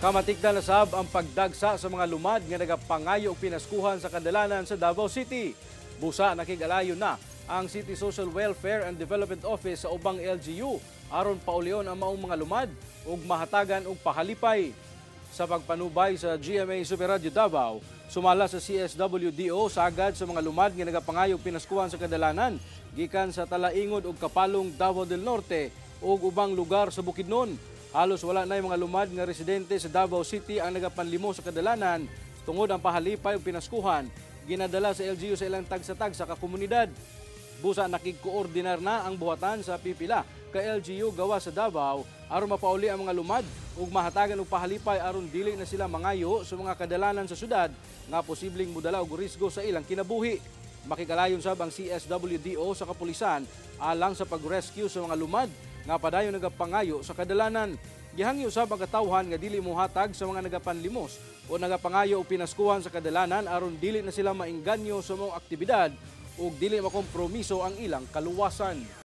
Kamatikdan na sab ang pagdagsa sa mga lumad nga nagapangayo og pinaskuhan sa kadalanan sa Davao City. Busa nakig-alayon na ang City Social Welfare and Development Office sa ubang LGU aron paulion ang maong mga lumad ug mahatagan og pahalipay. Sa pagpanubay sa GMA Super Radio Davao, sumala sa CSWDO, sagad sa mga lumad nga nagapangayo og pinaskuhan sa kadalanan gikan sa Talaingod ug Kapalong, Davao del Norte ug ubang lugar sa Bukidnon. Halos wala na mga lumad nga residente sa Davao City ang nagapanlimo sa kadalanan tungod ang pahalipay ug pinaskuhan ginadala sa LGU sa ilang tagsa-tagsa ka komunidad. Busa nakigkoordinar na ang buhatan sa pipila ka LGU gawa sa Davao aron mapauli ang mga lumad ug mahatagan og pahalipay aron dili na sila mangayo sa mga kadalanan sa syudad nga posibleng modala og risgo sa ilang kinabuhi. Makikalayon sab ang CSWDO sa kapulisan alang sa pag-rescue sa mga lumad nga padayon nagapangayo sa kadalanan. Gihangyo sab ang katawhan nga dili mohatag sa mga nagapanlimos o nagapangayo og pinaskuhan sa kadalanan aron dili na sila maengganyo sa mga aktibidad ug dili makompromiso ang ilang kaluwasan.